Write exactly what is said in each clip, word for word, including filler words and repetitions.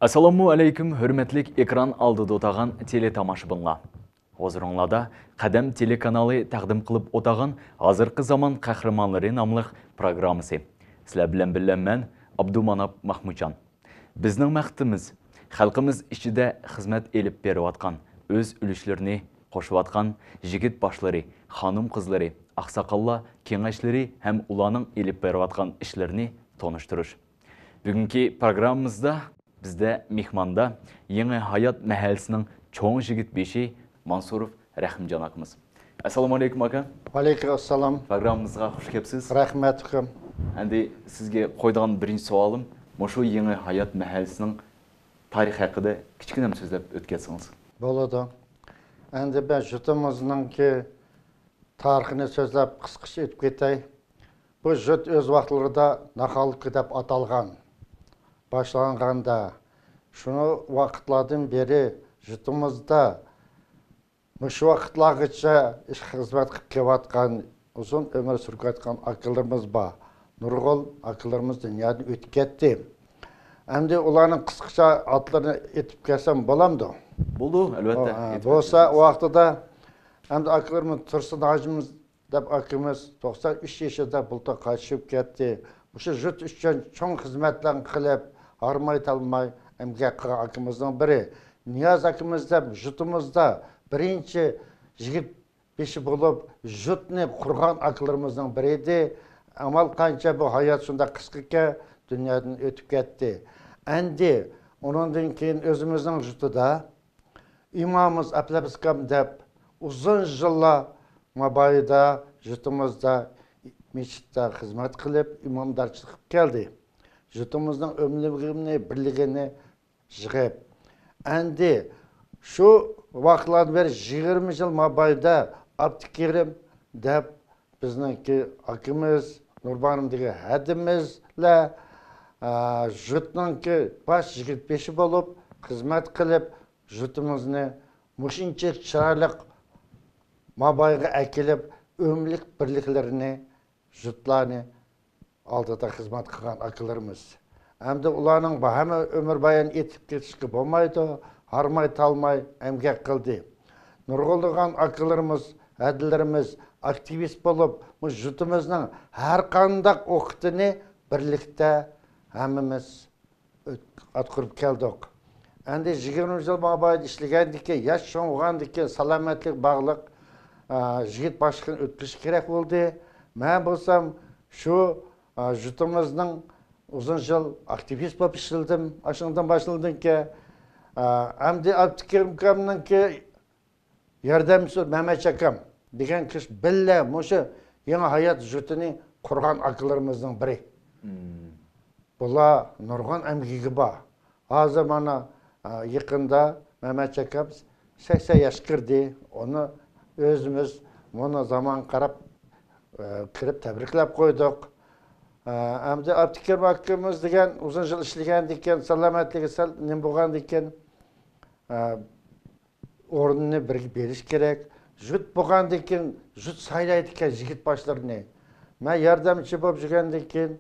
ئەسسالامۇ ئەلەيكۇم، ھۆرمەتلىك ئېكران ئالدىدا ئولتۇرغان تېلېتاماشىبىنلار. ھۇزۇرۇڭلاردا قەدەم تېلېكانالى تەقدىم قىلىپ ئولتۇرغان ھازىرقى زامان قەھرىمانلىرى ناملىق پروگراممىسى. سىلەر بىلەن بىللە مەن، ئابدۇماناپ ماخمۇتجان. بىزنىڭ مەقسىتىمىز، خەلقىمىز ئىچىدە خىزمەت ئېلىپ بېرىۋاتقان، ئۆز ئۈلۈشلىرىنى قوشۇۋاتقان يىگىت باشلىرى، خانىم قىزلىرى، ئاقساقاللار كېڭەشلىرى ھەم ئۇلارنىڭ ئېلىپ بېرىۋاتقان ئىشلىرىنى تونۇشتۇرۇش. بۈگۈنكى پروگراممىمىزدا بىزدە مېھماندا يېڭى ھايات مەھەللىسىنىڭ چوڭ يىگىت بېشى مانسۇروف رەھىمجان ئاكىمىز. ئەسسالامۇ ئەلەيكۇم، ئاكا. ۋەئەلەيكۇم ئەسسالام. پروگراممىمىزغا خۇش كەپسىز. رەھمەت، ئۇكام. ئەمدى سىزگە قويىدىغان بىرىنچى سوئالىم، مۇشۇ يېڭى ھايات مەھەللىسىنىڭ تارىخى ھەققىدە كىچىككىنە سۆزلەپ ئۆتكەنسىڭىز. بولىدۇ. ئەمدى مەن يۇرتىمىزنىڭكى تارىخىنى سۆزلەپ قىسقىچە ئۆتۈپ كېتەي. بۇ يۇرت ئۆز ۋاقىتلىرىدا ناخالكا دەپ ئاتالغان. باشلانغاندا، شۇ ۋاقىتلاردىن بېرى يۇرتىمىزدا مۇشۇ ۋاقىتلارغىچە خىزمەت قىلىپ كېلىۋاتقان، ئۇزۇن ئۆمۈر سۈرۈۋاتقان ئاكىلىرىمىز بار. نۇرغۇن ئاكىلىرىمىز دۇنيادىن ئۆتۈپ كەتتى. ئەمدى ئۇلارنىڭ قىسقىچە ئاتلىرىنى ئېيتىپ كەلسەم بولامدۇ؟ بولىدۇ، ئەلۋەتتە، ئا، ئېيتىپ بولسا، ئۆتسىڭىز. ئۇ ۋاقتىدا ئەمدى ئاكىلىرىمىز تۇرسۇن ھاجىمىز دەپ ئاكىمىز توقسان ئۈچ يېشىدا بۇلتۇر قايتىپ كەتتى. مۇشۇ يۇرت ئۈچۈن چوڭ خىزمەتلەرنى قىلىپ، ھارماي تالماي ئەمگەك قىلغان ئاكىمىزنىڭ بىرى. نىياز ئاكىمىز دەپ يۇرتىمىزدا بىرىنچى يىگىت بېشى بولۇپ، يۇرتنى قۇرغان ئاكىلىرىمىزنىڭ بىرى ئىدى. ئامال قانچە، بۇ ھايات شۇنداق قىسقىكەن، دۇنيادىن ئۆتۈپ كەتتى. ئەمدى ئۇنىڭدىن كېيىن ئۆزىمىزنىڭ يۇرتىدا ئىمامىمىز ئەپلەپسىكام دەپ ئۇزۇن يىللار مابايىدا يۇرتىمىزدا مەسچىتتە خىزمەت قىلىپ، ئىمامدارچىلىق قىلىپ كەلدى. يۇرتىمىزنىڭ ئۆملۈگىنى، بىرلىكىنى يىغىپ، ئەمدى شۇ ۋاقىتلاردىن بېرى يىگىرمە يىل مابايىدا ئابدۇكېرىم دەپ بىزنىڭكى ئاكىمىز، نۇربانىم دېگەن ھەدىمىزلەر، ئا، يۇرتنىڭكى باش يىگىت بېشى بولۇپ خىزمەت قىلىپ، يۇرتىمىزنى مۇشۇنچە چىرايلىق مابايىغا ئەكېلىپ، ئۆملۈك بىرلىكلىرىنى، يۇرتلارنى ئالدىدا خىزمەت قىلغان ئاكىلىرىمىز. ئەمدى ئۇلارنىڭ با-، ھەممە ئۆمۈر بايان ئېيتىپ كېتىشكە بولمايدۇ، ھارماي تالماي ئەمگەك قىلدى. نۇرغۇنلىغان ئاكىلىرىمىز، ھەدىلىرىمىز ئاكتىۋىست بولۇپ، مۇشۇ يۇرتىمىزنىڭ ھەر قانداق ئوقىتىنى بىرلىكتە ھەممىمىز ئۆت-، ئاتقۇرۇپ كەلدۇق. ئەمدى يىگىرمە يىل مابايىدا ئىشلىگەندىكىن، ياش چوڭ بولغاندىكىن سالامەتلىك باغلىق، ئا، يىگىت باشلىقنى ئۆتكۈزۈش كېرەك بولدى. مەن بولسام شۇ، ئا، يۇرتىمىزنىڭ ئۇزۇن يىل ئاكتىۋىست بولۇپ ئىشلىدىم، ئاشۇندىن باشلىدىمكى، ئا، ئەمدى ئابدۇكېرىم ئاكامنىڭكى ياردەمچىسى مەمەت ئاكام دېگەن كىشى بىللە مۇشۇ يېڭى ھايات يۇرتىنى قۇرغان ئاكىلىرىمىزنىڭ بىرى. مم. بۇلار نۇرغۇن ئەمگىكى بار. ھازىر مانا، ئا، يېقىندا مەمەت ئاكام سەكسەن ياشقا كىردى. ئۇنى ئۆزىمىز مانا زامانغا قاراپ، ئا، كىرىپ تەبرىكلەپ قويدۇق. ئا، ئەمدى ئابدۇكېرىم ئاكىمىز دېگەن ئۇزۇن يىل ئىشلىگەندىكىن سالامەتلىكى سەل نېمە بولغاندىكىن، ئا، ئورنىنى بىرگە بېرىش كېرەك. يۇرت بولغاندىن كېيىن يۇرت سايلايدىكەن يىگىت باشلىرىنى. مەن ياردەمچى بولۇپ يۈرگەندىن كېيىن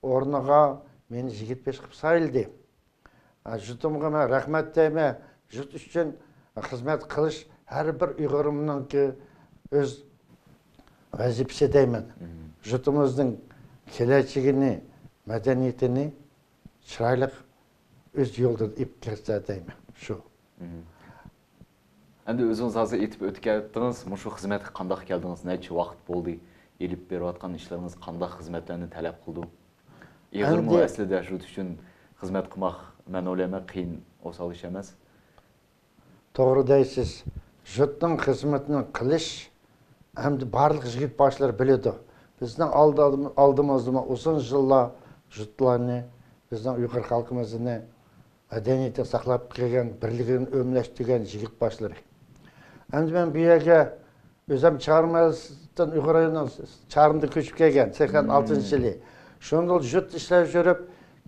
ئورنىغا مېنى يىگىت بېشى قىلىپ سايلىدى. ھە، يۇرتۇمغا مەن رەھمەت دەيمەن. يۇرت ئۈچۈن خىزمەت قىلىش ھەر بىر ئۇيغۇرۇمنىڭكى ئۆز ۋەزىپىسى دەيمەن. مم. يۇرتىمىزنىڭ كېلەچىكىنى، مەدەنىيىتىنى چىرايلىق ئۆز يولىدا ئېلىپ كەلسە دەيمەن، شۇ. مم. ئەمدى ئۆزىڭىز ھازىر ئېيتىپ ئۆتۈپ كەتتىڭىز، مۇشۇ خىزمەتكە قانداق كەلدىڭىز، نەچچە ۋاقىت بولدى، ئېلىپ بېرىۋاتقان ئىشلىرىڭىز، قانداق خىزمەتلەرنى تەلەپ قىلىدۇ؟ ئېغىرمۇ ئەمدى ئەسلىدە يۇرت ئۈچۈن خىزمەت قىلماق، مەن ئويلايمەن، قىيىن، ئوسال ئىش ئەمەس. توغرا دەيسىز. يۇرتنىڭ خىزمىتىنى قىلىش ئەمدى بارلىق يىگىت باشلىرى بىلىدۇ. بىزنىڭ ئالدى-، ئالدىمىزدىمۇ ئۇزۇن يىللار يۇرتلارنى، بىزنىڭ ئۇيغۇر خەلقىمىزنى، مەدەنىيىتىنى ساقلاپ كەلگەن، بىرلىكىنى ئۆملەشتۈرگەن يىگىت باشلىرى. ئەمدى مەن بۇ يەرگە ئۆزۈم چارمىدىن ئۇيغۇر رايونىنىڭ چارمىدا كۆچۈپ كەلگەن، سەكسەن ئالتىنچى يىلى. شۇندىلا يۇرتتا ئىشلەپ يۈرۈپ،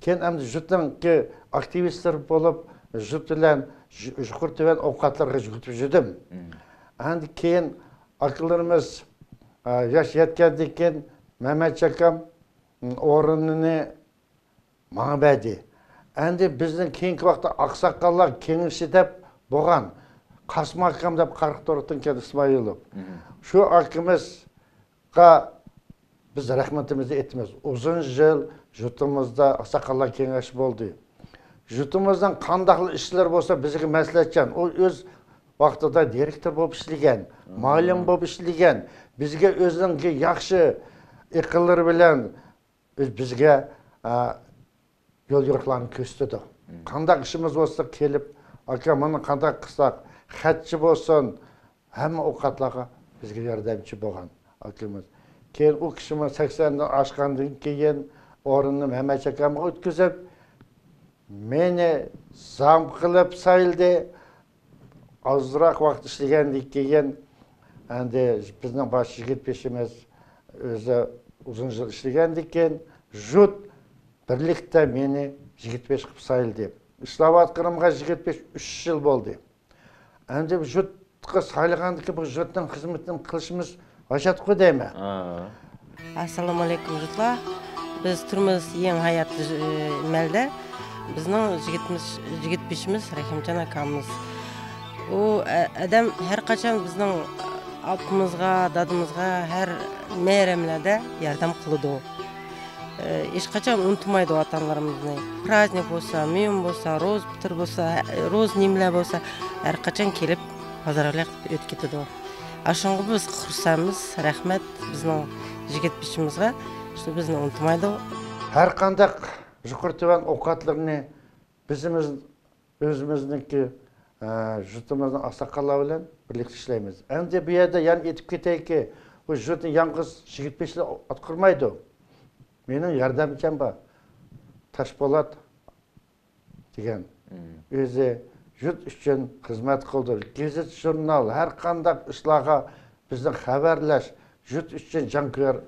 كېيىن ئەمدى يۇرتنىڭكى ئاكتىۋىستلىرى بولۇپ، يۇرت بىلەن يۇ-، يۇقىرى تۆۋەن ئوقۇتلارغا يۈگۈتۈپ يۈردۈم. ئەمدى كېيىن ئاكىلىرىمىز، ئا، ياش يەتكەندىن كېيىن مەمەت ئاكام، ئورنىنى ماڭا بەردى. ئەمدى بىزنىڭ كېيىنكى ۋاقىتتا ئاقساقاللار كېڭىشى دەپ بولغان، قاسىم ئاكام دەپ قاراقتۇرۇقتىن كەلدى، ئىسمائىلوف. شۇ ئاكىمىزغا بىز رەھمىتىمىزنى ئېيتىمىز. ئۇزۇن يىل يۇرتىمىزدا ئاقساقاللار كېڭىشى بولدى. يۇرتىمىزنىڭ قانداقلا ئىشلىرى بولسا بىزگە مەسلىھەتچان. ئۇ ئۆز ۋاقتىدا دىرېكتور بولۇپ ئىشلىگەن، مۇئەللىم بولۇپ ئىشلىگەن. بىزگە ئۆزىنىڭ ياخشى ئېقىللىرى بىلەن بىز، بىزگە، ئە، يول يورۇقلارنى كۆرسىتىدۇ. قانداق ئىشىمىز بولسا كېلىپ، «ئاكا، مانا قانداق قىلساق»، خەتچى بولسۇن، ھەممە ئوقەتلەرگە بىزگە ياردەمچى بولغان ئاكىمىز. كېيىن ئۇ كىشىمۇ سەكسەندىن ئاشقاندىن كېيىن ئورنىنى مەمەت ئاكامغا ئۆتكۈزۈپ، مېنى زام قىلىپ سايلىدى. ئازراق ۋاقىت ئىشلىگەندىن كېيىن، ئەمدى بىزنىڭ باش يىگىت بېشىمىز ئۆزى ئۇزۇن يىل ئىشلىگەندىن كېيىن، جۇت بىرلىكتە مېنى يىگىت بېشى قىلىپ سايلىدى. ئىشلەۋاتقىنىمغا يىگىت بېشى ئۈچ يىل بولدى. ئەمدى بۇ جۇتقا سايلىغاندىكىن بۇ جۇتنىڭ خىزمىتىنى قىلىشىمىز ھاجەتقۇ دەيمەن. ھە. ئەسسالامۇ ئەلەيكۇم جۇتلار. بىز تۇرىمىز يېڭى ھايات، ئى، مەلدە. بىزنىڭ يىگىتىمىز، يىگىت بېشىمىز رەھىمجان ئاكامىز. ئۇ ئە-، ئادەم ھەر قاچان بىزنىڭ ئاپىمىزغا، دادىمىزغا ھەر مەيرەملەردە ياردەم قىلىدۇ. ئى، ھېچقاچان ئۇنتۇمايدۇ ئاتا-ئانىلىرىمىزنى. پرازنىك بولسا، مېيىم بولسا، روزا پىتىر بولسا، روزا نېمىلەر بولسا، ھەر قاچان كېلىپ ھازىرلىق ئۆتۈپ كېتىدۇ. ئاشۇنىڭغا بىز خۇرسەنمىز، رەھمەت بىزنىڭ يىگىت بېشىمىزغا، شۇ بىزنى ئۇنتۇمايدۇ. ھەر قانداق يۇقىرى تۆۋەن ئوقەتلىرىنى بىزىمىز، ئۆزىمىزنىڭكى، ئە، يۇرتىمىزنىڭ ئاقساقاللار بىلەن بىرلىكتە ئىشلەيمىز. ئەمدى بۇ يەردە يەنە ئېيتىپ كېتەيكى، بۇ يۇرتنى يالغۇز يىگىت بېشىلار ئاتقۇرمايدۇ. مېنىڭ ياردەمچىم بار. تاشپولات دېگەن. ئۆزى يۇرت ئۈچۈن خىزمەت قىلدى. گېزىت، ژۇرنال، ھەر قانداق ئىشلارغا بىزنى خەۋەرلەش، يۇرت ئۈچۈن جان كۆيەر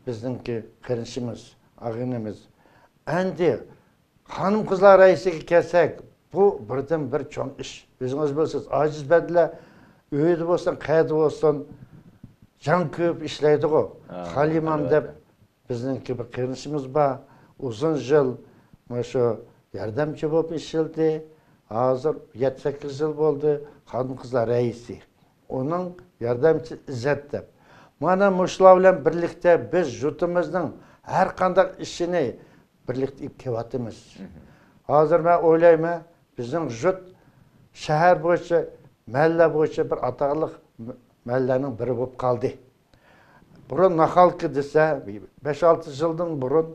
بىزنىڭكى قېرىندىشىمىز، ئاغىنىمىز. ئەمدى خانىم-قىزلار رەئىسىگە كەلسەك، بۇ بىردىنبىر چوڭ ئىش. ئۆزىڭىز بىلىسىز، ئاجىز بەندىلەر ئۆيدە بولسۇن، قەيەردە بولسۇن، جان كۆيۈپ ئىشلەيدىغۇ. ھە، خالىمان دەپ بىزنىڭكى بىر قېرىندىشىمىز بار. ئۇزۇن يىل مۇشۇ ياردەمچى بولۇپ ئىشلىدى. ھازىر يەتتە-سەككىز يىل بولدى. خانىم-قىزلار رەئىسى. ئۇنىڭ ياردەمچىسى ئىززەت دەپ. مانا مۇشۇلار بىلەن بىرلىكتە بىز يۇرتىمىزنىڭ ھەر قانداق ئىشىنى بىرلىكتە ئېلىپ كېلىۋاتىمىز. ھازىر مەن ئويلايمەن، بىزنىڭ يۇرت شەھەر بويىچە، مەھەللە بويىچە بىر ئاتاقلىق مەھەللىلەرنىڭ بىرى بولۇپ قالدى. بۇرۇن ناخالكا دېسە، بەش-ئالتە يىلدىن بۇرۇن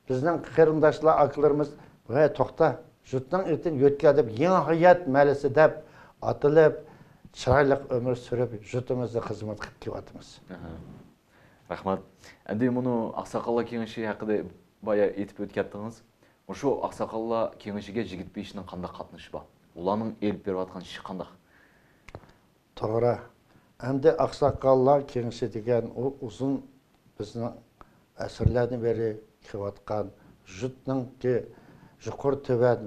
بىزنىڭ قېرىنداشلار، ئاكىلىرىمىز، «ۋەي، توختا، يۇرتنىڭ ئېتىنى يۆتكە» دەپ، يېڭى ھايات مەھەللىسى دەپ ئاتىلىپ، چىرايلىق ئۆمۈر سۈرۈپ، يۇرتىمىزدا خىزمەت قىلىپ كېلىۋاتىمىز. ئەھە. رەھمەت. ئەمدى مۇنۇ ئاقساقاللار كېڭىشى ھەققىدە بايا ئېيتىپ ئۆتۈپ كەتتىڭىز. مۇشۇ ئاقساقاللار كېڭىشىگە يىگىت بېشىنىڭ قانداق قاتنىشى بار؟ ئۇلارنىڭ ئېلىپ بېرىۋاتقان ئىشى قانداق؟ توغرا. ئەمدى ئاقساقاللار كېڭىشى دېگەن ئۇ ئۇزۇن، بىزنىڭ ئەسىرلەردىن بېرى كېلىۋاتقان يۇرتنىڭكى يۇقىرى تۆۋەن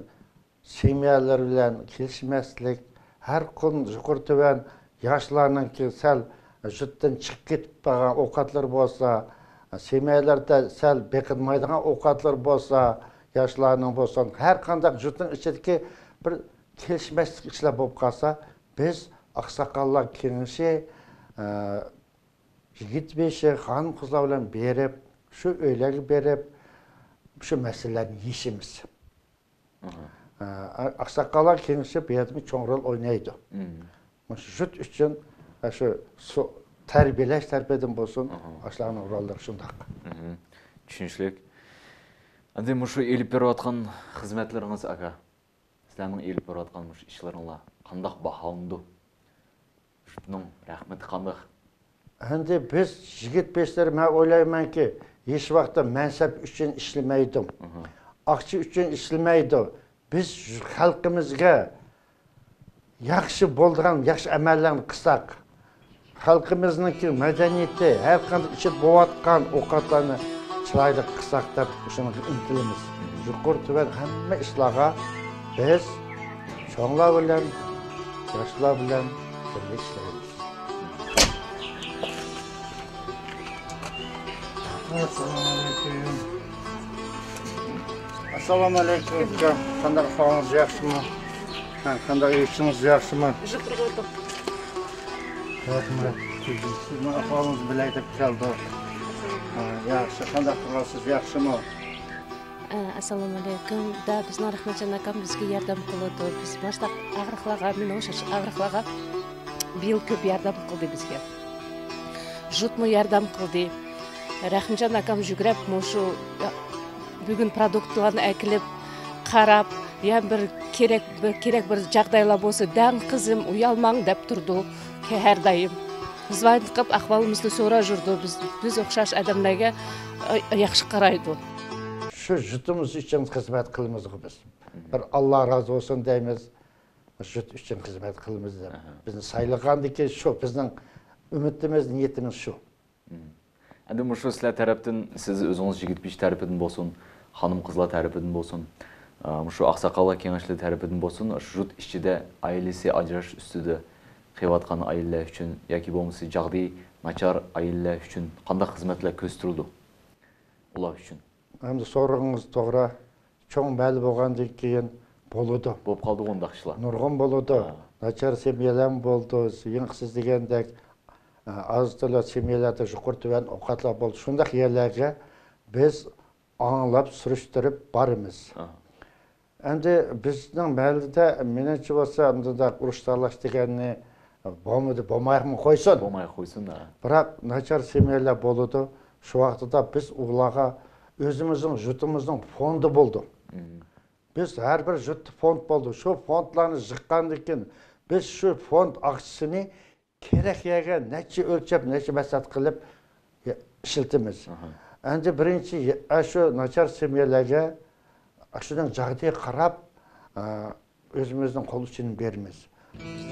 سېمىيەلەر بىلەن كېلىشمەسلىك، ھەر كۈن يۇقىرى تۆۋەن ياشلارنىڭكى سەل يۇرتتىن چىقىپ كېتىپ قالغان ئوقەتلىرى بولسا، سېمىيەلەردە سەل بېقىنمايدىغان ئوقەتلىرى بولسا، ياشلارنىڭ بولسۇن، ھەر قانداق يۇرتنىڭ ئىچىدىكى بىر كېلىشمەسلىك ئىشلار بولۇپ قالسا، بىز ئاقساقاللار كېڭىشى، ئە، يىگىت بېشى، خانىم-قىزلار بىلەن بېرىپ، شۇ ئۆيلەرگە بېرىپ، شۇ مەسىلىلەرنى يېشىمىز. ئە، ئاقساقاللار كېڭىشى بۇ يەردىمۇ چوڭ رول ئوينايدۇ. مۇشۇ يۇرت ئۈچۈن، ئە، شۇ سو-، تەربىيەلەش تەرىپىدىن بولسۇن، ئاشۇلارنىڭ روللىرى شۇنداق. چۈشىنىشلىك. ئەمدى مۇشۇ ئېلىپ بېرىۋاتقان خىزمەتلىرىڭىز، ئاكا، سىلەرنىڭ ئېلىپ بېرىۋاتقان مۇشۇ ئىشلىرىڭلار قانداق باھالىنىدۇ؟ يۇرتنىڭ رەھمىتى قانداق؟ ئەمدى بىز يىگىت بېشلىرى، مەن ئويلايمەنكى، ھېچ ۋاقىتتا مەنسەپ ئۈچۈن ئىشلىمەيدۇ. ئاقچا ئۈچۈن ئىشلىمەيدۇ. بىز خەلقىمىزگە ياخشى بولىدىغان ياخشى ئەمەللەرنى قىلساق، خەلقىمىزنىڭكى مەدەنىيىتى، ھەر قانداق ئىچىدە بولۇۋاتقان ئوقەتلەرنى چىرايلىق قىلساق دەپ شۇنىڭغا ئىنتىلىمىز. يۇقىرى تۆۋەن ھەممە ئىشلارغا بىز چوڭلار بىلەن، ياشلار بىلەن بىرگە ئىشلەيمىز. ئەسسالامۇئەلەيكۇم. ئەسسالامۇ ئەلەيكۇم، ئۇكام. قانداق ئەھۋالىڭىز، ياخشىمۇ؟ ھە، قانداق، ئىشىڭىز ياخشىمۇ؟ رەھمەت. سىزنىڭ ئەھۋالىڭىزنى بىلەي دەپ كەلدۇق. ھە، ياخشى. قانداق تۇرغانسىز، ياخشىمۇ؟ ئە، ئەسسالامۇ ئەلەيكۇم. دە، بىزنىڭ رەھمەتجان ئاكام بىزگە ياردەم قىلىدۇ. بىز باشتا ئاغرىقلارغا، مېنىڭ ئوخشاش ئاغرىقلارغا بىيىل كۆپ ياردەم قىلدى بىزگە. جۇتمۇ ياردەم قىلدى. رەھمەتجان ئاكام يۈگرەپ مۇشۇ، يا، بۈگۈن پرودۇكتلارنى ئەكېلىپ، قاراپ، يا بىر كېرەك، بىر كېرەك بىر جاغدايلار بولسا، دەڭ قىزىم، ئۇيالماڭ دەپ تۇرىدۇ. ھەر دائىم. زىۋايىتنى قىلىپ ئەھۋالىمىزنى سوراپ يۈرىدۇ. بىز، بىز ئوخشاش ئادەملەرگە، ئە، ياخشى قارايدۇ. شۇ جۇتىمىز ئۈچۈن خىزمەت قىلىمىزغۇ بىز. بىر ئاللا رازى بولسۇن دەيمىز. جۇت ئۈچۈن خىزمەت قىلىمىز دەپ. ئەھە. بىزنى سايلىغاندىكى شۇ بىزنىڭ ئۈمىدىمىز، نىيىتىمىز شۇ. مم. ئەمدى مۇشۇ سىلەر تەرەپتىن، سىز ئۆزىڭىز يىگىت بېشى تەرىپىدىن بولسۇن، خانىم قىزلار تەرىپىدىن بولسۇن، ئا، مۇشۇ ئاقساقاللار كېڭەشلىرى تەرىپىدىن بولسۇن، شۇ يۇرت ئىچىدە ئائىلىسى ئاجرىشىش ئۈستىدە قېلىۋاتقان ئائىلىلەر ئۈچۈن ياكى بولمىسا جاغدىيى ناچار ئائىلىلەر ئۈچۈن قانداق خىزمەتلەر كۆرسىتىلىدۇ؟ ئۇلار ئۈچۈن. ئەمدى سورىقىڭىز توغرا. چوڭ مەھەللە بولغاندىن كېيىن بولىدۇ. بولۇپ قالىدىغۇ ئۇنداق ئىشلار. نۇرغۇن بولىدۇ. ھە. ناچار سېمىيەلەرمۇ بولىدۇ. يېڭى سىز دېگەندەك، ئە، ئاز تولا سېمىيەلەردە يۇقىرى تۆۋەن ئوقەتلەر بولىدۇ. شۇنداق يەرلەرگە بىز ئاڭلاپ، سۈرۈشتۈرۈپ بارىمىز. ئاھا. ئەمدى بىزنىڭ مەھەللىدە مېنىڭچە بولسا، مۇنداق ئۇرۇش تاللاش دېگەننى بولمىدى، بولمايمۇ قويسۇن. بولماي قويسۇن، ھە. بىراق ناچار سېمىيەلەر بولىدۇ. شۇ ۋاقتىدا بىز ئۇلارغا ئۆزىمىزنىڭ يۇرتىمىزنىڭ فوندى بولىدۇ. مم. بىز ھەر بىر يۇرتتا فوند بولىدۇ. شۇ فوندلارنى يىغقاندىن كېيىن، بىز شۇ فوند ئاقچىسىنى كېرەك يەرگە نەچچە ئۆلچەپ، نەچچە مەقسەت قىلىپ ئىشلىتىمىز. ئاھا. ئەمدى بىرىنچى، ئە، شۇ ناچار سېمىيەلەرگە شۇنىڭ جاغدىيىغا قاراپ، ئە، ئۆزىمىزنىڭ قول ئۇچىنى بېرىمىز.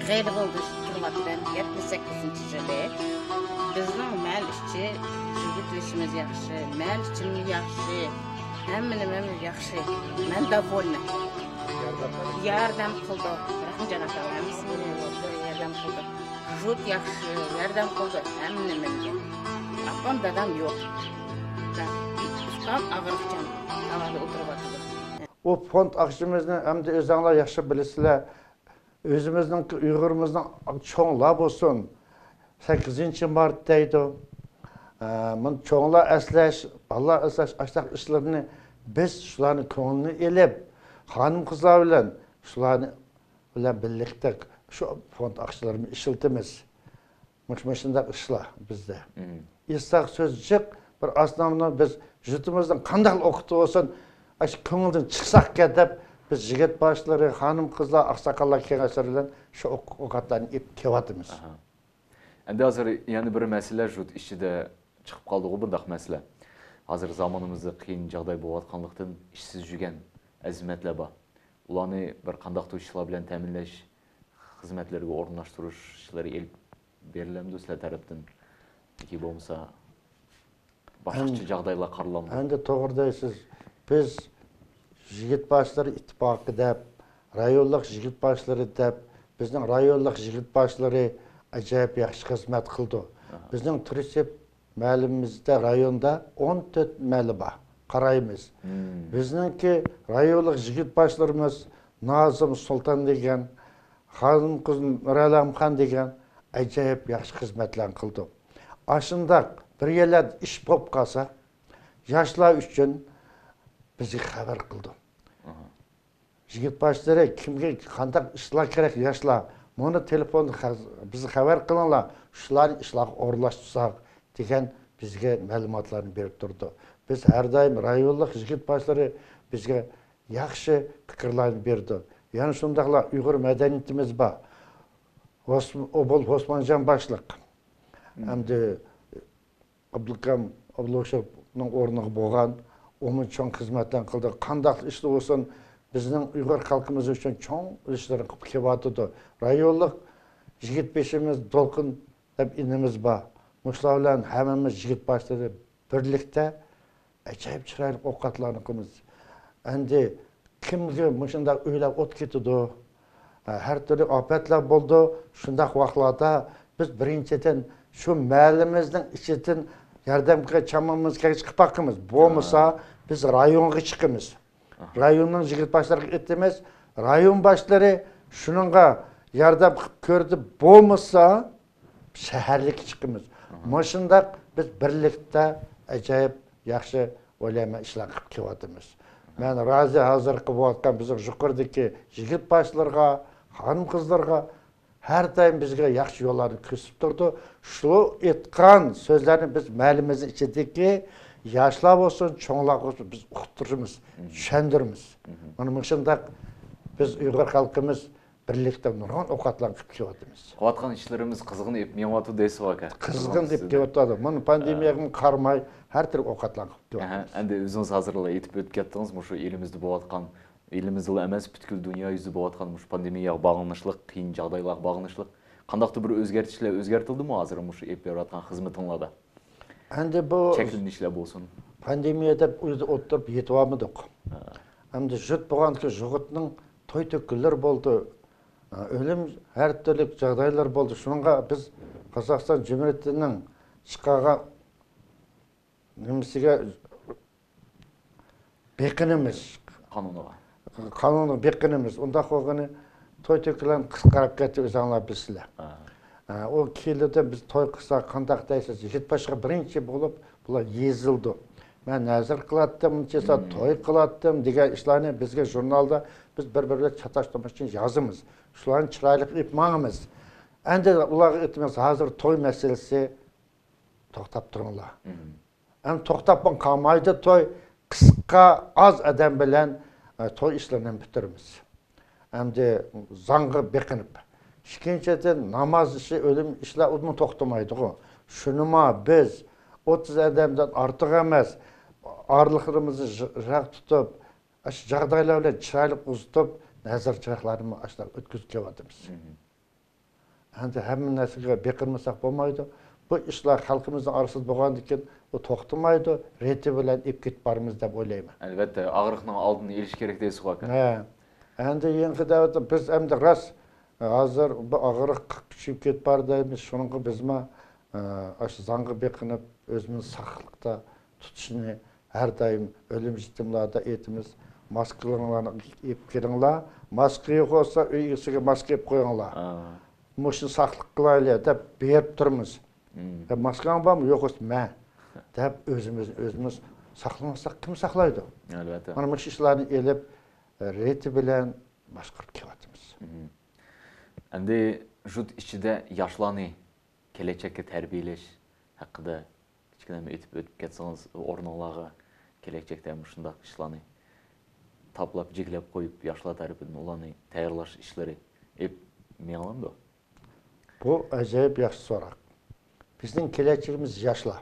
غەيرىي بولدى تۇرۇۋاتىمەن، يەتمىش سەككىزىنچى يىلى. بىزنىڭ مەھەللە ئىچى، يىگىت بېشىمىز ياخشى، مەھەللە ئىچىمۇ ياخشى، ھەممە نېمىمىز ياخشى. مەن داۋولنى. ياردەم قىلدۇق. رەھىمجان ئاكا ھەممىسىگە ياردەم قىلدى. يۇرت ياخشى، ياردەم قىلدى ھەممە نېمەمگە. ئاپام، دادام يوق. ئۇكام ئاغرىقچان، تاۋاردا ئولتۇرۇۋاتىدۇ. ئۇ فوند ئاقچىمىزنى ئەمدى ئۆزۈڭلار ياخشى بىلىسىلەر. ئۆزىمىزنىڭ، ئۇيغۇرىمىزنىڭ چوڭلار بولسۇن، سەككىزىنچى مارت دەيدۇ. ئە، مۇنى چوڭلار ئەسلەش، بالىلار ئەسلەش، ئاشۇنداق ئىشلىرىنى بىز شۇلارنىڭ كۆڭلىنى ئېلىپ، خانىم-قىزلار بىلەن شۇلارنى بىلەن بىرلىكتە شۇ فوند ئاقچىلىرىنى ئىشلىتىمىز. مۇش-، مۇشۇنداق ئىشلار بىزدە. مم. ئېيتساق سۆز جىق، بىر ئاسنامنى بىز يۇرتىمىزنىڭ قانداق ئوقۇتى بولسۇن، ئاشۇ كۆڭۈلدىن چىقساقكەن دەپ، بىز يىگىت باشلىرى، خانىم-قىزلار، ئاقساقاللار كېڭەشلىرى بىلەن شۇ ئوق-، ئوقەتلەرنى ئېلىپ كېلىۋاتىمىز. ئاھا. ئەمدى ھازىر يەنە بىر مەسىلە يۇرت ئىچىدە چىقىپ قالدىغۇ، بۇنداق مەسىلە. ھازىر زامانىمىزدا قىيىن جاغداي بولۇۋاتقانلىقتىن، ئىشسىز يۈرگەن ئەزىمەتلەر بار. ئۇلارنى بىر قانداقتۇر ئىشلار بىلەن تەمىنلەش خىزمەتلىرىگە ئورۇنلاشتۇرۇش ئىشلىرى ئېلىپ بېرىلەمدۇ سىلەر تەرەپتىن؟ ياكى بولمىسا باشقىچە ئەم-، جاغدايلار قارىلامدۇ؟ ئەمدى توغرا دەيسىز. بىز يىگىت باشلىرى ئىتتىپاقى دەپ، رايونلۇق يىگىت باشلىرى دەپ، بىزنىڭ رايونلۇق يىگىت باشلىرى ئاجايىپ ياخشى خىزمەت قىلىدۇ. ئاھا. بىزنىڭ تۇرسىپ مەھەللىمىزدە، رايوندا ئون تۆت مەھەللە بار، قارايمىز. مم. بىزنىڭكى رايونلۇق يىگىت باشلىرىمىز نازىم سۇلتان دېگەن، خانىم-قىز نۇرئالەمخان دېگەن ئاجايىپ ياخشى خىزمەتلەرنى قىلىدۇ. ئاشۇنداق بىر يەرلەردە ئىش بولۇپ قالسا، ياشلار ئۈچۈن بىزگە خەۋەر قىلىدۇ. ئاھا. يىگىت باشلىرى، كىمگە قانداق ئىشلار كېرەك، ياشلار، مۇنى تېلېفوندا خە-، بىزگە خەۋەر قىلىڭلار، شۇلارنى ئىشلارغا ئورۇنلاشتۇرساق دېگەن بىزگە مەلۇماتلارنى بېرىپ تۇرىدۇ. بىز ھەر دائىم رايونلۇق يىگىت باشلىرى بىزگە ياخشى پىكىرلەرنى بېرىدۇ. يەنە شۇنداقلا ئۇيغۇر مەدەنىيىتىمىز بار. ھوس-، ئوبۇل ھوسمانجان باشلىق. مم. ئەمدى ئابدۇكام ئابدۇلشېرىپنىڭ ئورنىغا بولغان، ئۇمۇ چوڭ خىزمەتلەرنى قىلدى. قانداق ئىشلار بولسۇن، بىزنىڭ ئۇيغۇر خەلقىمىز ئۈچۈن چوڭ ئىشلارنى قىلىپ كېلىۋاتىدۇ. رايونلۇق يىگىت بېشىمىز دولقۇن دەپ ئىنىمىز بار. مۇشۇلار بىلەن ھەممىمىز يىگىت باشلىرى بىرلىكتە ئاجايىپ چىرايلىق ئوقەتلەرنى قىلىمىز. ئەمدى كىمگە مۇشۇنداق ئۆيلەر ئوت كېتىدۇ، ھە، ھەر تۈرلۈك ئاپەتلەر بولىدۇ. شۇنداق ۋاقىتلاردا بىز بىرىنچىدىن شۇ مەھەللىمىزنىڭ ئىچىدىن ياردەمگە چامىمىز كەلگەچ چىقىپ باقىمىز. بولمىسا ھە. بىز رايونغا چىقىمىز. رايوننىڭ يىگىت باشلىرىغا ئېيتىمىز. رايون باشلىرى شۇنىڭغا ياردەم قىلىپ كۆردى، بولمىسا شەھەرلىككە چىقىمىز. مۇشۇنداق بىز بىرلىكتە ئاجايىپ ياخشى ئويلايمەن ئىشلار قىلىپ كېلىۋاتىمىز. مەن رازى ھازىر قىلىۋاتقان بىزنىڭ يۇقىرىدىكى يىگىت باشلىرىغا، خانىم قىزلىرىغا ھەر دائىم بىزگە ياخشى يوللارنى كۆرسىتىپ تۇرىدۇ. شۇ ئېيتقان سۆزلەرنى بىز مەھەللىمىز ئىچىدىكى ياشلار بولسۇن، چوڭلار بولسۇن، بىز ئۇقتۇرىمىز، چۈشەندۈرىمىز. مانا مۇشۇنداق بىز ئۇيغۇر خەلقىمىز بىرلىكتە نۇرغۇن ئوقەتلەرنى قىلىپ كېلىۋاتىمىز. قىلىۋاتقان ئىشلىرىمىز قىزغىن ئېپ مېڭىۋاتىدۇ دەيسىز ئاكا. قىزغىن ئېپ كېلىۋاتىدۇ. مانا پاندېمىيەگە قارىماي ھەر تۈرلۈك ئوقەتلەرنى قىلىپ كېلىۋاتىمىز. ئەمدى ئۆزىڭىز ھازىرلا ئېيتىپ ئۆتۈپ كەتتىڭىز، مۇشۇ ئېلىمىزدە بولۇۋاتقان، ئېلىمىزدىلا ئەمەس، پۈتكۈل دۇنيا يۈزىدە بولۇۋاتقان مۇشۇ پاندېمىيەگە باغلىنىشلىق، قىيىن جاغدايلارغا باغلىنىشلىق قانداقتۇر بىر ئۆزگەرتىشلەر ئۆزگەرتىلدىمۇ ھازىر مۇشۇ ئېلىپ بېرىۋاتقان خىزمىتىڭلاردا؟ ئەمدى بۇ چەكلىنىشلەر بولسۇن. پاندېمىيە دەپ ئۆيدە ئولتۇرۇپ يېتىۋالمىدۇق. ئەمدى جۇت بولغاندىكىن جۇغۇتنىڭ توي تۆكۈنلىرى بولدى. ئۆلۈم، ھەر تۈرلۈك جاغدايلار بولدى. شۇنىڭغا بىز قازاقىستان جۇمھۇرىيىتىنىڭ چىقارغان نېمىسىگە بېقىنىمىز. قانۇنىغا. قانۇنىغا بېقىنىمىز. ئۇنداق بولغىنى توي تۆكۈنلەر قىسقىراپ كەتتى، ئۆزۈڭلار بىلىسىلەر. ئا، ئۇ كېلىدۇ، بىز توي قىلساق قانداق دەيسىز، يىگىت باشقا بىرىنچى بولۇپ بۇلار يېزىلىدۇ. مەن نەزىر قىلاتتىم، ئۇنچە توي قىلاتتىم دېگەن ئىشلارنى بىزگە ژۇرنالدا بىز بىر-بىرى بىلەن چاتاشتۇرماس ئۈچۈن يازىمىز. شۇلارنى چىرايلىق ئېلىپ ماڭىمىز. ئەمدى ئۇلارغا ئېيتىمىز، ھازىر توي مەسىلىسى، توختاپ تۇرۇڭلار. ئەمدى توختاپمۇ قالمايدۇ توي. قىسقا، ئاز ئادەم بىلەن، ئە، توي ئىشلىرىنى پۈتتۈرىمىز. ئەمدى زاڭغا بېقىنىپ. ئىككىنچىدىن، ناماز ئىشى، ئۆلۈم ئىشلار ئۇمۇ توختىمايدىغۇ. شۇنىمۇ بىز ئوتتۇز ئادەمدىن ئارتۇق ئەمەس، ئارىلىقلىرىمىزنى يىراق تۇتۇپ، ئاشۇ جاغدايلار بىلەن چىرايلىق ئۇزىتىپ، نەزىر چىراغلارنى ئاشۇنداق ئۆتكۈزۈپ كېلىۋاتىمىز. ئەمدى ھەممە نەرسىگە بېقىنمىساق بولمايدۇ. بۇ ئىشلار خەلقىمىزنىڭ ئارىسىدا بولغاندىكىن، ئۇ توختىمايدۇ، رېتى بىلەن ئېلىپ كېتىپ بارىمىز دەپ ئويلايمەن. ئەلۋەتتە، ئاغرىقنىڭ ئالدىنى ئېلىش كېرەك دەيسىز ئاكا. ھە. ئەمدى يېڭىقى دەۋەتتە بىز ئەمدى راست، ھازىر بۇ ئاغرىق كۈچىيىپ كېتىپ بار دەيمىز، شۇنىڭغا بىزمۇ، ئە، ئاشۇ زاڭغا بېقىنىپ، ئۆزىمىزنى ساقلىقتا تۇتۇشنى ھەر دائىم ئۆلۈم يېتىملاردا ئېيتىمىز، ماسكىلىرىڭلارنى ئېلىپ كىرىڭلار، ماسكا يوق بولسا ئۆي ئىگىسىگە ماسكا ئېلىپ قويۇڭلار. مۇشۇنى ساقلىق قىلايلى دەپ بېرىپ تۇرىمىز. دەپ، ماسكاڭ بارمۇ؟ يوق بولسا مەن دەپ ئۆزىمىزنى ئۆزىمىز ساقلىمىساق كىم ساقلايدۇ؟ ئەلۋەتتە. مانا مۇشۇ ئىشلارنى ئېلىپ، رېتى بىلەن باشقۇرۇپ كېلىۋاتىمىز. ئەمدى ژۇت ئىچىدە ياشلارنى كېلەچەككە تەربىيەلەش ھەققىدە كىچىككىنە ئېيتىپ ئۆتۈپ كەتسىڭىز، ئورنۇڭلارغا كېلەچەكتە مۇشۇنداق ئىشلارنى تاپلاپ، جىگلەپ قويۇپ، ياشلار تەرىپىدىن ئۇلارنى تەييارلاش ئىشلىرى ئېلىپ مېڭىلامدۇ؟ بۇ ئاجايىپ ياخشى سوراق. بىزنىڭ كېلەچىكىمىز ياشلار.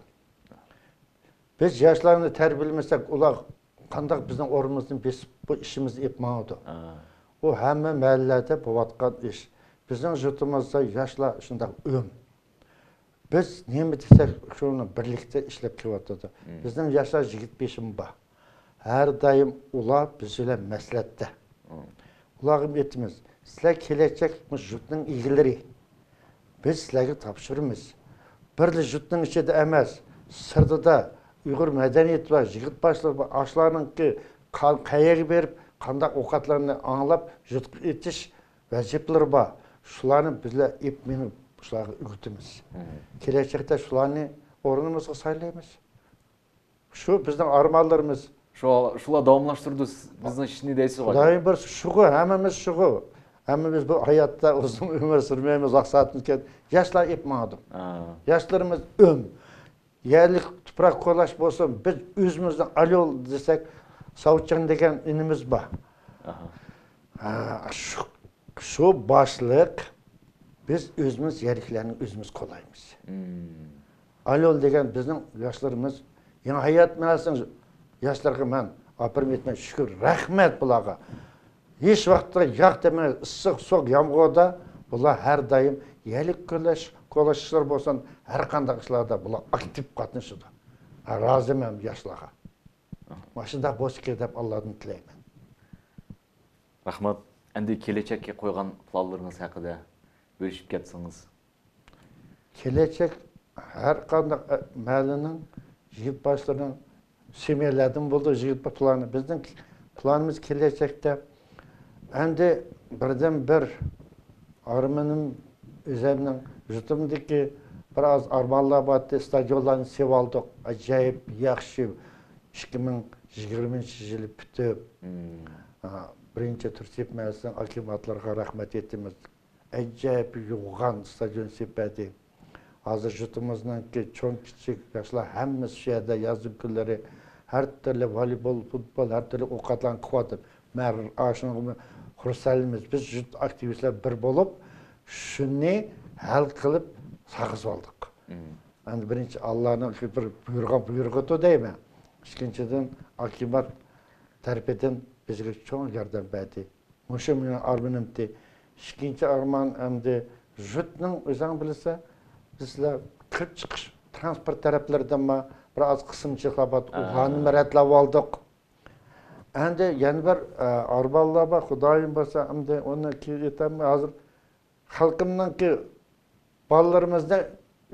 بىز ياشلارنى تەربىيەلىمىسەك، ئۇلار قانداق بىزنىڭ ئورنىمىزنى بېسىپ، بۇ ئىشىمىزنى ئېلىپ ماڭىدۇ؟ ئۇ ھەممە مەھەللىلەردە بولۇۋاتقان ئىش. بىزنىڭ يۇرتىمىزدا ياشلار شۇنداق ئۆم. بىز نېمە دېسەك، شۇنى بىرلىكتە ئىشلەپ كېلىۋاتىدۇ. بىزنىڭ ياشلار يىگىت بېشىمۇ بار. ھەر دائىم ئۇلار بىز بىلەن مەسلىھەتتە. ئۇلارغا ئېيتىمىز، سىلەر كېلەچەك مۇشۇ يۇرتنىڭ ئىگىلىرى. بىز سىلەرگە تاپشۇرىمىز. بىرلا يۇرتنىڭ ئىچىدە ئەمەس، سىرتىدا ئۇيغۇر مەدەنىيىتى بار، يىگىت باشلىرى بار، ئاشۇلارنىڭكى قا-، قەيەرگە بېرىپ، قانداق ئوقەتلەرنى ئاڭلاپ، يۇرتقا ئېيتىش ۋەزىپىلىرى بار. شۇلارنى بىزلەر ئېلىپ مېڭىپ، شۇلارغا ئۆگىتىمىز. كېلەچەكتە شۇلارنى ئورنىمىزغا سايلايمىز. شۇ بىزنىڭ ئارمانلىرىمىز. شۇ، شۇلار داۋاملاشتۇردى بىزنىڭ ئىشنى دەيسىز غۇ. خۇدايىم بۇيرۇسا شۇغۇ، ھەممىمىز شۇغۇ. ھەممە بىز بۇ ھاياتتا ئۇزۇن ئۆمۈر سۈرمەيمىز، ۋاقىت سائەتتىن كېيىن. ياشلار ئېلىپ ماڭىدۇ. ھا. ياشلىرىمىز ئۆم. يەرلىك تۇپراق كولاش بولسۇن، بىز ئۆزىمىزنى ئاليول دېسەك، ساۋۇتجان دېگەن ئىنىمىز بار. ئاھا. ھا، شۇ، شۇ باشلىق، بىز ئۆزىمىز يەرلىكلەرنى ئۆزىمىز كولايمىز. ئاليول دېگەن بىزنىڭ ياشلىرىمىز، يېڭى ھايات مەھەللىسىنىڭ ياشلىرىغا مەن ئاپىرىن ئېيتىمەن، شۈكۈر، رەھمەت بۇلارغا. ھېچ ۋاقىتتا ياق دېمەي، ئىسسىق، سوغۇق، يامغۇردا بۇلار ھەر دائىم يەرلىك كولاش، كولاشلار بولسۇن، ھەر قانداق ئىشلاردا بۇلار ئاكتىپ قاتنىشىدۇ. ھە، رازىمەن ياشلارغا. مۇشۇنداق بولسا كېرەك دەپ ئاللادىن تىلەيمەن. رەھمەت. ئەمدى كېلەچەككە قويغان پىلانلىرىڭىز ھەققىدە بۆلۈشۈپ كەتسىڭىز. كېلەچەك ھەر قانداق، ئە، مەھەللىنىڭ يىگىت باشلىرىنىڭ سېمىيەلەردىن بولىدۇ، يىگىت پىلانى. بىزنىڭ پىلانىمىز كېلەچەكتە ئەمدى بىردىنبىر ئارمىنىم ئۆزۈمنىڭ يۇرتۇمدىكى بىر ئاز ئارمانلار بارتى، ئىستادىيونلارنى سېلىۋالدۇق. ئاجايىپ ياخشى، ئىككى مىڭ يىگىرمىنچى يىلى پۈتۈپ، ئا، بىرىنچى تۈرسىيىپ مەھەللىسىنىڭ ئاكىماتلىرىغا رەھمەت ئېيتىمىز. ئەجەب يوغان ئىستادىيون سېلىپ بەردى. ھازىر يۇرتىمىزنىڭكى چوڭ كىچىك ياشلار ھەممىسى شۇ يەردە يازنىڭ كۈنلىرى ھەر تۈرلۈك ۋالىبول، فۇتبول، ھەر تۈرلۈك ئوقەتلەرنى قىلىۋاتىدۇ. مەن ئاشۇنىڭغىمۇ خۇرسەنمىز. بىز يۇرت ئاكتىۋىستلار بىر بولۇپ، شۇنى ھەل قىلىپ ساغىزىۋالدۇق. ئەمدى بىرىنچى ئاللانىڭ بىر بۇيرۇغان بۇيرۇقىدۇ دەيمەن. ئىككىنچىدىن، ئاكىمات تەرىپىدىن بىزگە چوڭ ياردەم بەردى. مۇشۇ مېنىڭ ئارمىنىمتى. ئىككىنچى ئارمان ئەمدى يۇرتنىڭ ئۆزەڭ بىلىسە، بىزلەر كىرىپ چىقىش ترانسپورت تەرەپلىرىدىنمۇ بىر ئاز قىسىمچىلىقلار بار. ئۇلارنىمۇ رەتلەۋالدۇق. ئەمدى يەنە بىر، ئە، ئارمانلار بار. خۇدايىم بۇيرۇسا، ئەمدى ئۇنى كېيىن ئېيتامەن. ھازىر خەلقىمنىڭكى بالىلىرىمىزنى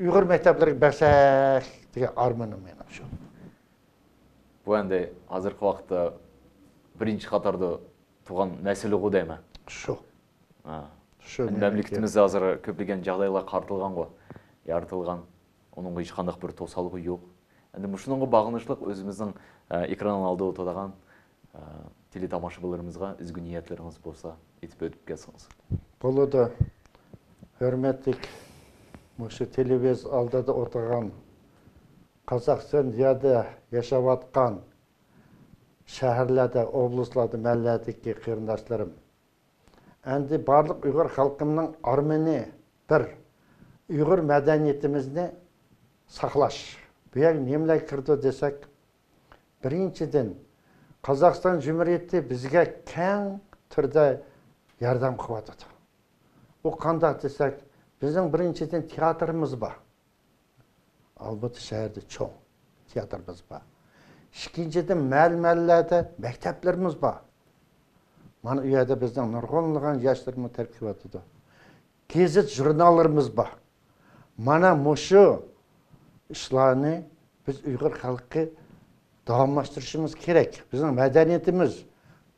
ئۇيغۇر مەكتەپلىرىگە بەرسەك دېگەن ئارمىنىم مېنىڭ شۇ. بۇ ئەمدى ھازىرقى ۋاقىتتا بىرىنچى قاتاردا تۇرغان مەسىلىغۇ دەيمەن. شۇ. ھە. شۇ ئەمدى مەملىكىتىمىزدە ھازىر كۆپلىگەن جاغدايلار قارىتىلغانغۇ، يارىتىلغان. ئۇنىڭغا ھېچقانداق بىر توسالغۇ يوق. ئەمدى مۇشۇنىڭغا باغلىنىشلىق ئۆزىمىزنىڭ، ئە، ئېكران ئالدىدا ئولتۇرىدىغان، ئە، تېلېتاماشىبىنلىرىمىزغا ئىزگۈ نىيەتلىرىڭىز بولسا ئېيتىپ ئۆتۈپ كەتسىڭىز. بولىدۇ. ھۆرمەتلىك مۇشۇ تېلېۋىزور ئالدىدا ئولتۇرغان قازاقىستان يەردە ياشاۋاتقان شەھەرلەردە، ئوبلاستلاردا، مەھەللىلەردىكى قېرىنداشلىرىم، ئەمدى بارلىق ئۇيغۇر خەلقىمنىڭ ئارمىنى بىر، ئۇيغۇر مەدەنىيىتىمىزنى ساقلاش. بۇ يەرگە نېمىلەر كىرىدۇ دېسەك، بىرىنچىدىن، قازاقىستان جۇمھۇرىيىتى بىزگە كەڭ تۈردە ياردەم قىلىۋاتىدۇ. ئۇ قانداق دېسەك، بىزنىڭ بىرىنچىدىن تىياتىرىمىز بار. ئالمۇتا شەھىرىدە چوڭ تىياتىرىمىز بار. ئىككىنچىدىن، مەھەللە-مەھەللىلەردە مەكتەپلىرىمىز بار. مانا ئۇ يەردە بىزنىڭ نۇرغۇنلىغان ياشلىرىمىز تەربىيە كېلىۋاتىدۇ. گېزىت-ژۇرناللىرىمىز بار. مانا مۇشۇ ئىشلارنى بىز ئۇيغۇر خەلقى داۋاملاشتۇرۇشىمىز كېرەك. بىزنىڭ مەدەنىيىتىمىز،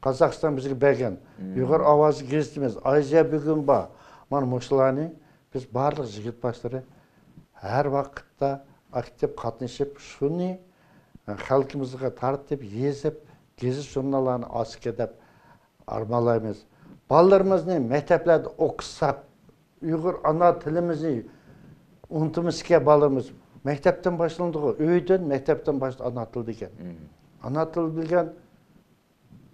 قازاقىستان بىزگە بەرگەن ئۇيغۇر ئاۋازى گېزىتىمىز، ئازىيا بۈگۈن بار. مانا مۇشۇلارنى بىز بارلىق يىگىت باشلىرى ھەر ۋاقىتتا ئاكتىپ قاتنىشىپ، شۇنى خەلقىمىزغا تارتىپ، يېزىپ، گېزىت-ژۇرناللارنى ئالسىكەن دەپ ئارمانلايمىز. بالىلىرىمىزنى مەكتەپلەردە ئوقۇتساق، ئۇيغۇر ئانا تىلىمىزنى ئۇنتۇمىسىكەن بالىمىز. مەكتەپتىن باشلىنىدىغۇ، ئۆيدىن، مەكتەپتىن باشلاپ ئانا تىل دېگەن. ئانا تىل بىلگەن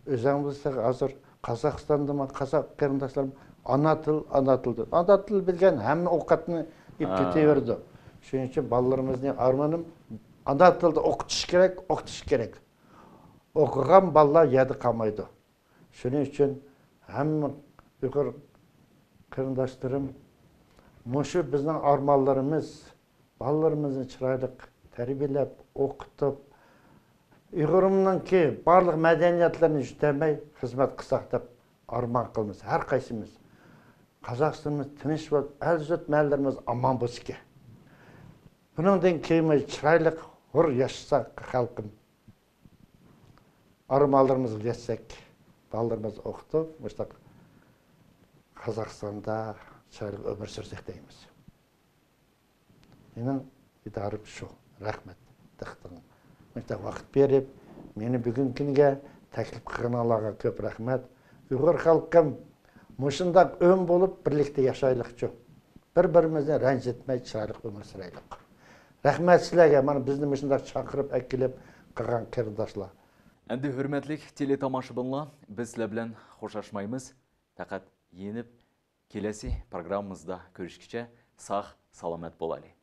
ئۆزەڭ بىلسەڭ، ھازىر قازاقىستاندىمۇ، قازاق قېرىنداشلىرىم ئانا تىل، ئانا تىل دەپ. ئانا تىل بىلگەن ھەممە ئوقەتنى ئېلىپ كېتىۋېرىدۇ. شۇنىڭ ئۈچۈن بالىلىرىمىزنى ئارمىنىم ئانا تىلدا ئوقۇتۇش كېرەك، ئوقۇتۇش كېرەك. ئوقۇغان بالىلار يەردە قالمايدۇ. شۇنىڭ ئۈچۈن ھەممە ئۇيغۇر قېرىنداشلىرىم، مۇشۇ بىزنىڭ ئارمانلىرىمىز، بالىلىرىمىزنى چىرايلىق تەربىيەلەپ، ئوقۇتۇپ، ئۇيغۇرۇمنىڭكى بارلىق مەدەنىيەتلىرىنى يىتەلمەي خىزمەت قىلساق دەپ ئارمان قىلىمىز ھەر قايسىمىز. قازاقىستىنىمىز تىنچ بولۇپ، ئەل-يۇرت مەھەللىلىرىمىز ئامان بولسىكەن. بۇنىڭدىن كېيىنمۇ چىرايلىق، ھۇر ياشىساق خەلقىم. ئارمانلىرىمىزغا يەتسەك، بالىلىرىمىزنى ئوقۇتۇپ، مۇشۇنداق قازاقىستاندا چىرايلىق ئۆمۈر سۈرسەك دەيمىز. مېنىڭ ئىدارىم شۇ. رەھمەت، دىققىتىڭ. مۇشۇنداق ۋاقىت بېرىپ، مېنى بۈگۈنكى كۈنگە تەكلىپ قىلغىنىڭلارغا كۆپ رەھمەت. ئۇيغۇر خەلقىم، مۇشۇنداق ئۆم بولۇپ، بىرلىكتە ياشايلىقچۇ. بىر-بىرىمىزنى رەنجىتمەي، چىرايلىق ئۆمۈر سۈرەيلىق. رەھمەت سىلەرگە، مانا بىزنى مۇشۇنداق چاقىرىپ ئەكېلىپ قىلغان قېرىنداشلار. ئەمدى ھۆرمەتلىك تېلېتاماشىبىنلار، بىز سىلەر بىلەن خوشلاشمايمىز. پەقەت يېنىپ كېلەسى پروگراممىمىزدا كۆرۈشكىچە ساق-سالامەت بولايلى.